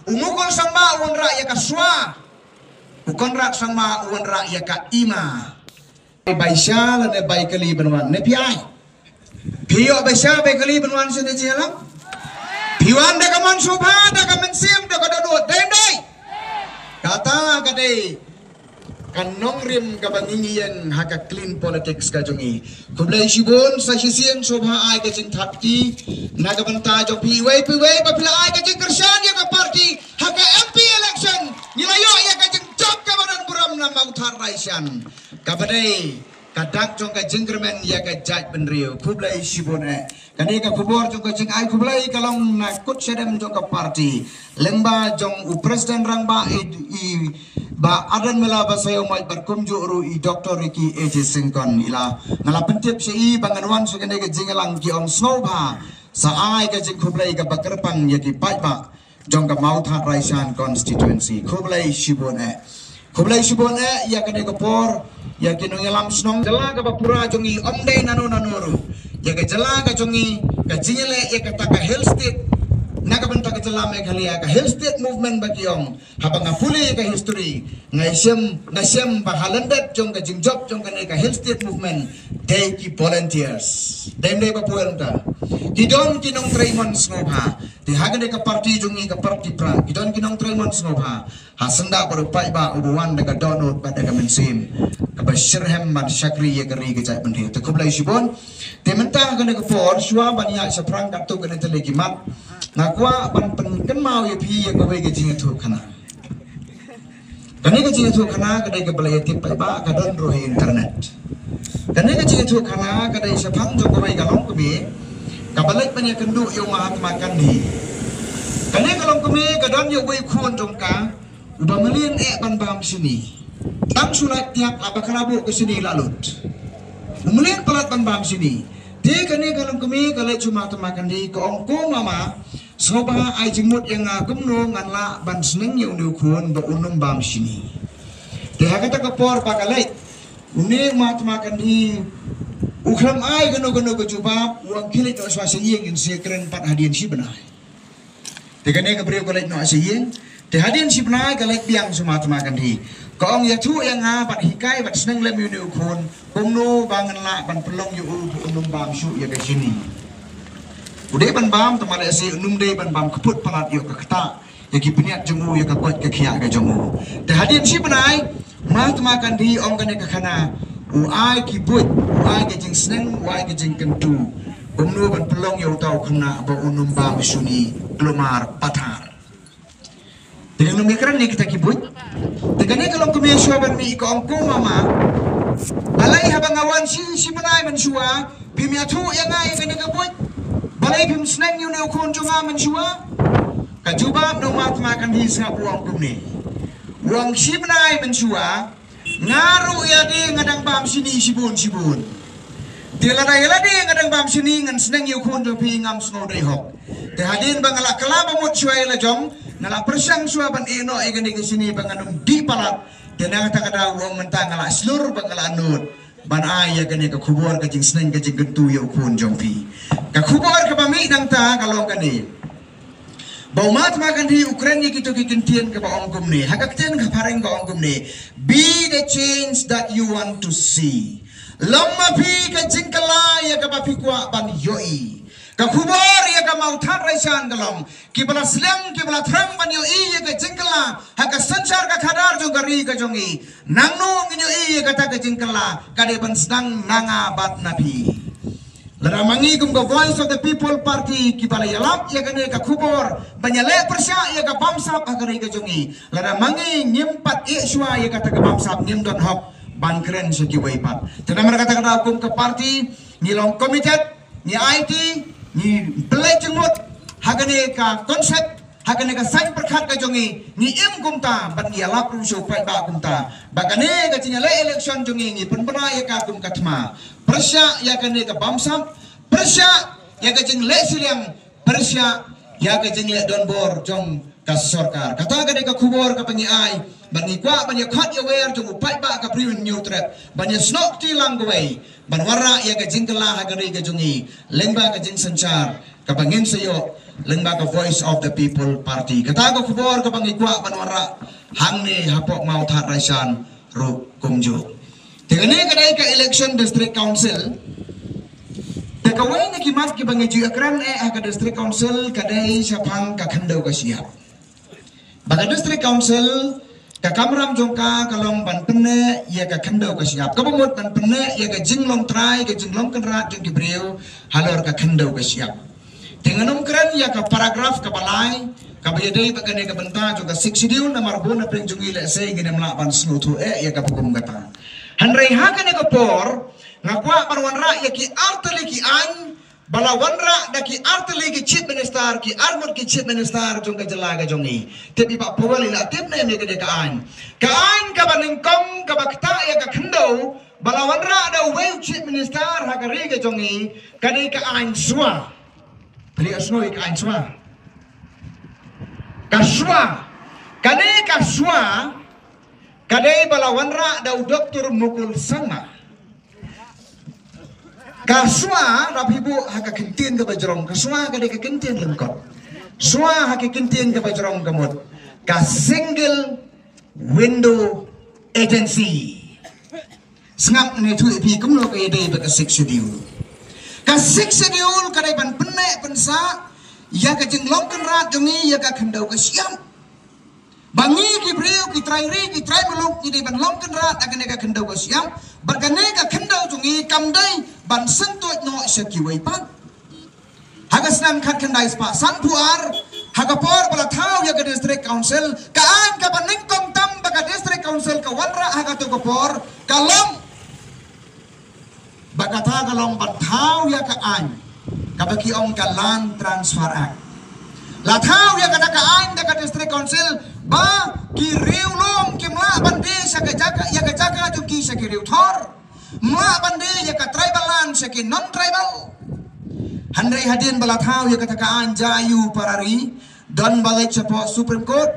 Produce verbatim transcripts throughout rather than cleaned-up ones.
U Mukul Sangma u wanrah ïa ka Swa. U Conrad Sangma u wanrah ïa ka Ima. Bai sha lane bai kali ban wan ne phi ai? Phi ïoh bai sha bai kali ban wan sha ne jingïalang? Phi wan da ka mon sngewbha, da ka mynsiem, da ka dohnud, dei ym dei? Kata ka dei ka nongrim kaba ngi ïeng ha ka clean politics ka jong ngi. Khublei shibun, sa shisien sngewbha ai ka jingthap kti na ka bynta jong phi iwei pa iwei ba phi la ai ka jingkyrshan ïa ka party ha ka M P election. Ngi la ïoh ïa ka jingjop kaba don burom na Mawthadraishan, kaba dei ka dak jong ka jingkyrmen ïa ka jaitbynriew. Khublei shibun eh. Kane ka khubor jong ka jingai khublei ka long na kut shadem jong ka party, lyngba jong u President Rangbah i, i Bah Ardent Miller Basaiawmoit bad kumjuh ruh i Doctor Ricky A J Syngkon. I la, nga la pyntip sha i ba ngan wan sha kane ka jingïalang, ki ong sngewbha sa ai ka jingkhublei kaba kyrpang ïa ki paidbah jong ka Mawthadraishan constituency. Khublei shibun eh. Khublei shibun eh ïa kane ka por, ïa ki nongïalam shnong. Jylla kaba pura jong ngi, ym dei nano nano ruh. Ïa ka jylla ka jong ngi, ka jingïaleh ïa kata ka Hill State na ka bynta ka jylla Meghalaya, ka Hill State Movement ba ki ong. Haba nga pule ïa ka history, nga shem, nga shem ba ha lyndet jong ka jingjop jong kane ka Hill State Movement dei ki volunteers. Dei ym dei ba pura ta? Ki don ki nongtrei mon sngewbha. Te ha kane ka party jong ngi, ka party pra, ki don ki nongtrei mon sngewbha. Ha senda baroh paidbah uba wan da ka dohnud bad da ka mynsiem kaba shitrhem ban shakri ïa ka ri ka jaitbynriew. Te khublei shibun. Te mynta ha kane ka por, shuwa ban ïaid shaphrang katto katne tylli ki mat, nga kwah ban pynkynmaw ïa phi ïa kawei ka jingïathuhkhana. Kane ka jingïathuhkhana ka dei kaba la ïatip paidbah, ka don ruh ha internet. Kane ka jingïathuhkhana ka dei shaphang jong kawei ka longkmie kaba leit ban ïakynduh ïa u Mahatma Gandhi. Kane ka longkmie ka don ïa uwei u khun jong ka uba mlien eh ban bam shini. Tang shu lait tiak la bakla buh ka shini la lut. U mlien palat ban bam shini. Te kane ka longkmie ka leit sha u Mahatma Gandhi, ka ong, ko mama, sngewbha ai jingmut ïa nga kumno ngan lah ban sneng ïa une u khun ba un ym bam shini. Te ha kata ka por ba ka leit, une u Mahatma Gandhi u khlem ai kano kano ka jubab, u ong khie leit noh shuwa sha ïing, ngin sa ïakren pat hadien shi bnai. Te kane ka briew ka leit noh sha ïing. Te hadien shi bnai ka leit biang sha u Mahatma Gandhi. Ka ong, ïathuh ïa nga bad hikai bad sneng lem ïa une u khun kumno ba ngan lah ban pynlong ïa u ba un ym bam shuh ïa ka shini. U dei ban bam, tangba lehse un ym dei ban bam kput palat, ïoh ka ktah ïa ki bniat jong u, ïa ka koit ka khiah ka jong u. Te hadien shi bnai, Mahatma Gandhi ong kane ka khana, u ai ki buit, u ai ka jingsneng, u ai ka jingkyntu kumno ban pynlong ïa uta u khynnah ba un ym bam shini, kulmar pathar. Te ka nongïakren ïa kita ki buit. Te kane ka longkmie shuwa ban mih ka ong, ko mama, balei haba nga wan shi, shi bnai mynshuwa phim ïathuh ïa nga ïa kane ka buit? Balei phim sneng ïa une u khun jong nga mynshuwa? Ka jubab na u Mahatma Gandhi sngap u ong kumne. U ong, shi bnai mynshuwa nga ruh ïa lade nga dang bam shini shibun shibun. Te lada ïa lade nga dang bam shini ngan sneng ïa u khun jong phi, ngam sngew dei hok. Te hadien ba nga la kylla ba mut shuwa ïa la jong, nga la pyrshang shuwa ban ïeh noh ïa kane ka shini ba ngan ym dih palat. Te na kata ka daw u ong mynta nga la shlur bad nga la nud ban ai ïa kane ka khubor ka jingsneng ka jingkyntu ïa u khun jong phi. Ka khubor kaba mih nangta ka long kane. Ba u Mahatma Gandhi u kren ïa kito ki kyntien kaba ong kumne. Ha ka ktien ka phareng ka ong kumne, be the change that you want to see. Long ma phi ka jingkylla ïa kaba phi kwah ban ïohi. Ka khubor ïa ka Mawthadraishan ka long, kiba la sliang, kiba la thrang ban ïohi ïa ka jingkylla ha ka synshar ka khadar jong ka ri ka jong ngi. Nangno ngin ïohi ïa kata ka jingkylla? Ka dei ban sdang na nga bad na phi. Lada ma ngi kum ka Voice of the People Party kiba la ïalap ïa kane ka khubor ban ïaleh pyrshah ïa ka bamsap ha ka ri ka jong ngi, lada ma ngi ngim pat ïeh shuwa ïa kata ka bamsap, ngim don hok ban kren sha kiwei pat. Te namar kata ka daw kum ka party ngi long committed, ngi aiti, ngi pynleit jingmut ha kane ka concept, ha kane ka saiñ pyrkhat ka jong ngi. Ngi im kumta bad ngi ïalap ruh sha u paidbah kumta ba kane ka jingïaleh election jong ngi, ngi pynbna ïa ka kum ka thma. Pyrshah ïa kane ka bamsap, pyrshah ïa ka jingleh shiliang, pyrshah ïa ka jingleh donbor jong ka sorkar. Kata ka dei ka khubor kaba ngi ai bad ngi kwah ban ïakhot ïawer jong u paidbah, ka briew Hynñiewtrep, ban ïasnoh kti lang kawei ban wanrah ïa ka jingkylla ha ka ri ka jong ngi lyngba ka jingsynshar kaba ngin sa ïoh lyngba ka Voice of the People Party. Kata ka khubor kaba ngi kwah ban wanrah hangne hapoh Mawthadraishan ruh kumjuh. Te kane ka dei ka election District Council. Te kawei na ki mat kiba ngi ju ïakren eh ha ka District Council ka dei shaphang ka khyndew ka shyiap. Ba ka District Council ka kamram jong ka ka long ban pynneh ïa ka khyndew ka shyiap. Kaba mut ban pynneh ïa ka jinglong trai, ka jinglong kynrad jong ki briew halor ka khyndew ka shyiap. Te ngan ym kren ïa ka paragraph kaba lai kaba ïadei bad kane ka bynta jong ka Sixth Schedule namar bun na pdeng jong ngi lehse ngin ym lah ban sngewthuh eh ïa kaba kum kata. Hynrei ha kane ka por nga kwah ban wanrah ïa ki artylli ki aiñ ba la wanrah da ki artylli ki Chief Minister, ki arngut ki Chief Minister jong ka jylla ka jong ngi. Tip i Bah Powell i la tip ne em ïa kane ka aiñ. Ka aiñ kaba nyngkong kaba ktah ïa ka khyndew ba la wanrah da uwei u Chief Minister ha ka ri ka jong ngi ka dei ka aiñ SWA. Phi la sngew ïa ka aiñ SWA? Ka SWA. Kane ka SWA ka dei ba la wanrah da u Doctor Mukul Sangma. Ka SWA, lada phi buh ha ka kyntien kaba jrong, ka SWA ka dei ka kyntien lyngkot. SWA ha ka kyntien kaba jrong ka mut ka Single Window Agency. Sngap ne tu phi kumno ka ïadei bad ka Sixth Schedule. Ka Sixth Schedule ka dei ban pynneh pynsah ïa ka jinglong kynrad jong ngi, ïa ka khyndew ka shyiap. Ba ngi ki briew, ki trai ri, ki trai muluk, ngi dei ban long kynrad ha kane ka khyndew ka shyiap. Bad kane ka khyndew jong ngi kam dei ban syntuid noh sha kiwei pat. Ha ka snem khatkhyndai spah sanphew ar, ha ka por ba la thaw ïa ka District Council, ka aiñ kaba nyngkong tam ba ka District Council ka wanrah ha kato ka por ka long ba kata ka long ban thaw ïa ka aiñ kaba ki ong ka Land Transfer Act. La thaw ïa kata ka aiñ da ka District Council ba ki riewlum kim lah ban die sha ka jaka, ïa ka jaka jong ki sha ki riewthor. Mlah ban die ïa ka tribal land sha ki non-tribal. Hynrei hadien ba la thaw ïa kata ka aiñ, jia ïa u para ri, don ba leit shapoh Supreme Court.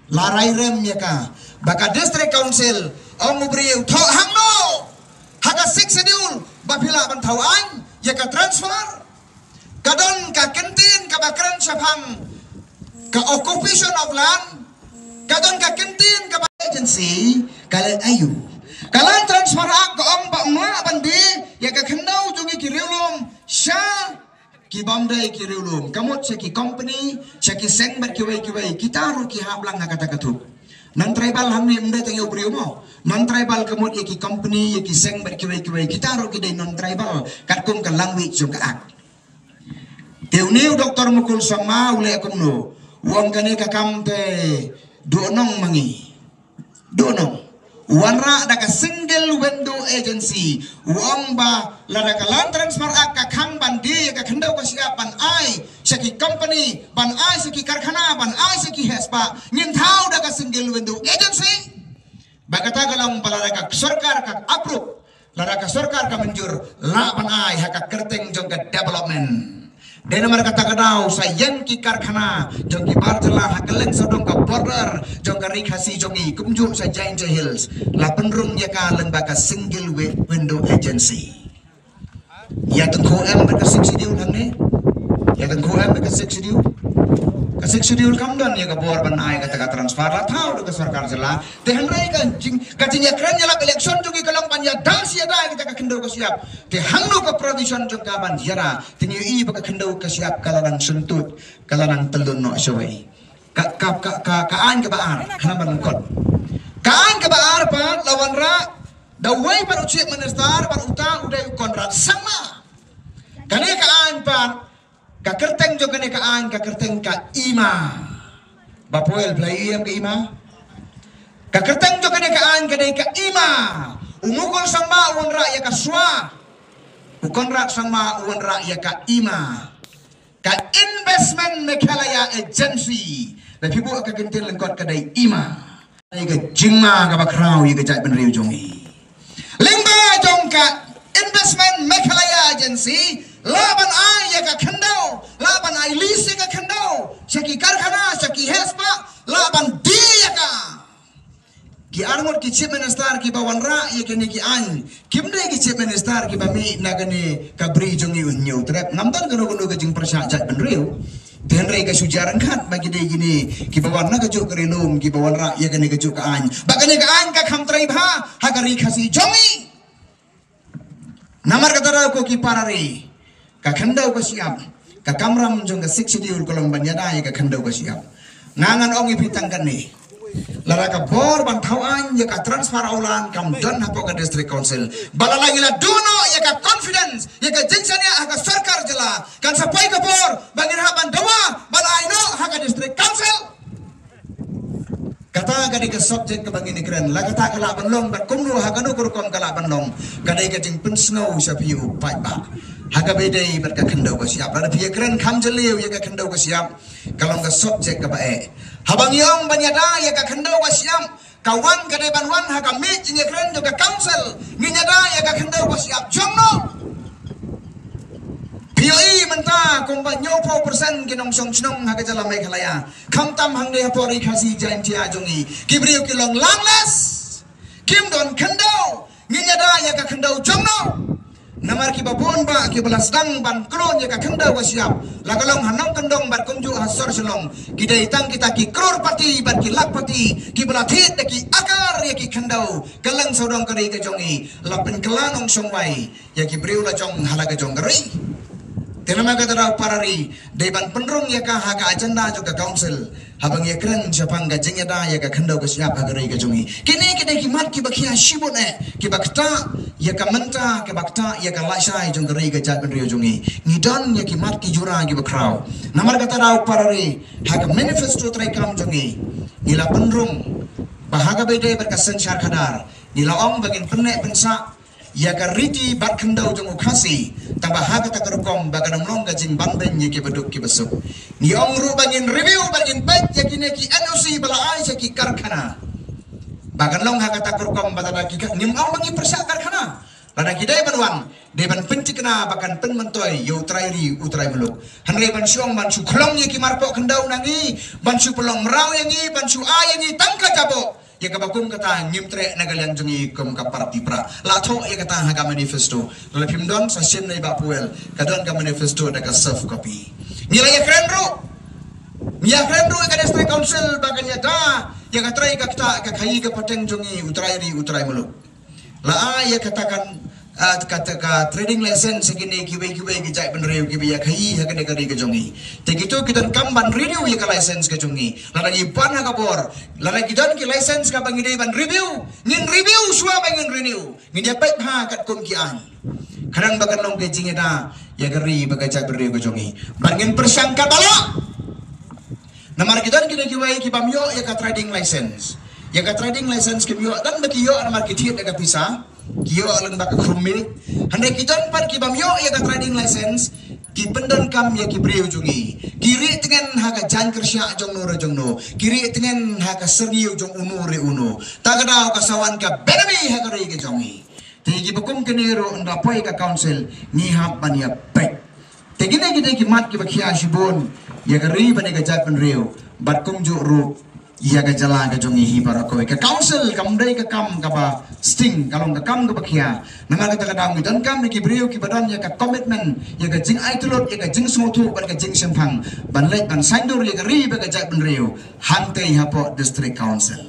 La rai rem ïa ka ba ka District Council, ong u briew, thoh hangno ha ka Sixth Schedule ba phi lah ban thaw aiñ ïa ka transfer. Ka don ka kyntien kaba kren shaphang ka occupation of land, ka don ka kyntien kaba agency, ka leh aiu. Ka Land Transfer Act ka ong ba ym lah ban die ïa ka khyndew jong ngi ki riewlum sha ki bym dei ki riewlum, ka mut sha ki company, sha ki seng bad kiwei kiwei, kita ruh ki hap lang ha kata ka thup. Non-tribal hangne ym dei tang ïa u briew mo. Non-tribal ka mut ïa ki company, ïa ki seng bad kiwei kiwei, kita ruh ki dei non-tribal katkum ka language jong ka act. Te une u Doctor Mukul Sangma u leh kumno? U ong kane ka kam te duh nong ma ngi. Duh nong. Wanrah da ka Single Window Agency. U ong ba lada ka Land Transfer Act ka khang ban die ïa ka khyndew ka shyiap ban ai sha ki company, ban ai sha ki karkhana, ban ai sha ki heh spah, ngin thaw da ka Single Window Agency. Ba kata ka long ba lada ka sorkar ka approve, lada ka sorkar ka mynjur, lah ban ai ha ka kyrteng jong ka development. Dei namar kata ka daw sa ïeng ki karkhana jong ki bar jylla ha kylleng sawdong ka border jong ka ri Khasi jong ngi, kumjuh sha Jaintia Hills, la pynrung ïa ka lyngba ka Single Wi-, Window Agency. Ïa tyngkhuh em bad ka Sixth Schedule hangne? Ïa tyngkhuh em bad ka Sixth Schedule? Ka Sixth Schedule kam don ïa ka bor ban ai kata ka transfer, la thaw da ka sorkar jylla. Te hynrei ka jing, ka jingïakren ïalap election jong ngi ka long ban ïada shi ïada ïa kata ka khyndew ka shyiap. Te hangno ka provision jong ka ban ïada? Te ngi ïohi ba ka khyndew ka shyiap ka la nang shyntuid, ka la nang tyllun noh shawei. Ka, ka, ka, ka, ka aiñ kaba ar, khnang ban lyngkot. Ka aiñ kaba ar pat la wanrah da uwei pat u Chief Minister bad uta u dei u Conrad Sangma. Kane ka aiñ pat, ka kyrteng jong kane ka aiñ ka kyrteng ka IMA. Bah Powell, phi la ïohi em ka IMA? Ka kyrteng jong kane ka aiñ ka dei ka IMA. U Mukul Sangma u wanrah ïa ka SWA. U Conrad Sangma u wanrah ïa ka IMA. Ka Investment Meghalaya Agency. Lada phi buh ka kyntien lyngkot ka dei IMA. Ka dei ka jingma kaba khraw ïa ka jaitbynriew jong ngi. Lyngba jong ka Investment Meghalaya Agency, lah ban ai ïa ka khyndew, lah ban ai lease ïa ka khyndew sha ki karkhana, sha ki heh spah, lah ban die ïa ka. Ki Arngut ki chief minister kiba wanrah ïa kine ki aiñ kim dei ki chief minister kiba mih na kane ka bri jong ngi u Hynñiewtrep. Ngam don kano kano ka jingpyrshah jaitbynriew. Te hynrei ka shu jia ryngkat ba ki dei kine kiba wan na kajuh ka ri lum kiba wanrah ïa kane kajuh ka aiñ. Ba kane ka aiñ ka kham trei bha ha ka ri Khasi jong ngi. Namar kata ruh ko ki para ri, ka khyndew ka shyiap, ka kamram jong ka Sixth Schedule ka long ban ïada ïa ka khyndew ka shyiap. Nga ngan ong ïa phi tang kane. Lada ka bor ban thaw aiñ ïa ka transfer of land kam don hapoh ka District Council, ba lada ngi la duh noh ïa ka confidence, ïa ka jingshaniah ha ka sorkar jylla, kan sa poi ka bor ba ngin hap ban dawa ban ai noh ha ka District Council. Kata ka dei ka subject kaba ngin ïakren. La kata ka lah ban long bad kumno, ha kano ka rukom ka lah ban long, ka dei ka jingpynsngew sha phi u paidbah. Ha kaba ïadei bad ka khyndew ka shyiap, lada phi ïakren kham jylliew ïa ka khyndew ka shyiap, ka long ka subject kaba eh. Haba ngi ong ban ïada ïa ka khyndew ka shyiap, ka wan ka dei ban wan ha ka miej jingïakren jong ka council. Ngin ïada ïa ka khyndew ka shyiap jong no? Phi ïohi mynta kumba hynñiewphew percent ki nongshong shnong ha ka jylla Meghalaya, khamtam hangne hapoh ri Khasi Jaintia jong ngi, ki briew ki long landless. Kim don khyndew. Ngin ïada ïa ka khyndew jong no? Namar kiba bun bah kiba la sdang ban kloi ïa ka khyndew ka shyiap, la ka long ha nongkyndong bad kumjuh ha sor Shillong, ki dei tang kita ki crorepati bad ki lakhpati kiba la thied da ki akar ïa ki khyndew. Ka lang sawdong ka ri ka jong ngi, la pynkylla nongshong wai ïa ki briew la jong ha la ka jong ka ri. Te namar kata ruh para ri, dei ban pynrung ïa ka ha ka agenda jong ka council, haba ngi ïakren shaphang ka jingïada ïa ka khyndew ka shyiap ha ka ri ka jong ngi. Kine ki dei ki mat kiba khia shibun eh, kiba ktah ïa ka mynta, kiba ktah ïa ka lashai jong ka ri ka jaitbynriew jong ngi. Ngi don ïa ki mat ki jura kiba khraw. Namar kata ruh para ri, ha ka manifesto treikam jong ngi, ngi la pynrung ba ha kaba ïadei bad ka synshar khadar, ngi la ong ba ngin pynneh pynsah ïa ka riti bad khyndew jong u Khasi, tangba ha kata ka rukom ba kan ym long ka jingbanbeiñ ïa kiba duk kiba suk. Ngi ong ruh ba ngin review, ba ngin peit ïa kine ki N O C ba la ai sha ki karkhana, ba kan long ha kata ka rukom ba lada ki ka, ngim ong ba ngi pyrshah karkhana. Lada ki dei ban wan, dei ban pynthikna ba kan pynmyntoi ïa u trai ri u trai muluk. Hynrei ban shu ong ban shu khlong ïa ki marpoh khyndew na ngi, ban shu pynlong mraw ïa ngi, ban shu ai ïa ngi tang ka jaboh, ïa kaba kum kata ngim treh na ka liang jong ngi kum ka party prah. La thoh ïa kata ha ka manifesto. Lada phim don, sa shim na i Bah Puel, ka don ka manifesto da ka soft copy. Ngi la ïakren ruh, ngi ïakren ruh ïa ka District Council ba kan ïada ïa ka trai ka ktah, ka khaïi ka pateng jong ngi u trai ri u trai muluk. La ai ïa kata kan, ah, kata ka trading license ïa kine kiwei kiwei ki jaitbynriew kiba ïa khaïi ha kane ka ri ka jong ngi. Te kito ki donkam ban renew ïa ka license ka jong ngi. Lada ngi pan ha ka bor, lada ki don ki license kaba ngi dei ban review, ngin review shuwa ba ngin renew. Ngin ïa peit bha katkum ki aiñ. Khnang ba kan long ka jingïada ïa ka ri bad ka jaitbynriew ka jong ngi. Bad ngin pyrshang katba lah. Namar ki don kine kiwei ki bym ïoh ïa ka trading license. Ïa ka trading license kim ïoh tang ba ki ïoh namar ki thied da ka pisa, ki ïoh lyngba ka khrum miej. Hynrei ki don pat ki bym ïoh ïa ka trading license, ki pyndonkam ïa ki briew jong ngi. Ki rieh tngen ha ka jaiñ kyrshah jong no re jong no. Ki rieh tngen ha ka syrngiew jong uno re uno. Ta ka daw ka sa wan ka benami ha ka ri ka jong ngi. Te kiba kum kine ruh ynda poi ka council ngi hap ban ïa peit. Te kine ki dei ki mat kiba khia shibun ïa ka ri bad ïa ka jaitbynriew bad kumjuh ruh ïa ka jylla ka jong ngi hi baroh kawei. Ka council kam dei ka kam kaba sting, ka long ka kam kaba khia. Namar kata ka daw ngi donkam ïa ki briew kiba don ïa ka commitment, ïa ka jingaityllut, ïa ka jingsngewthuh bad ka jingshemphang ban leit ban saiñdur ïa ka ri bad ka jaitbynriew hangtei hapoh District Council.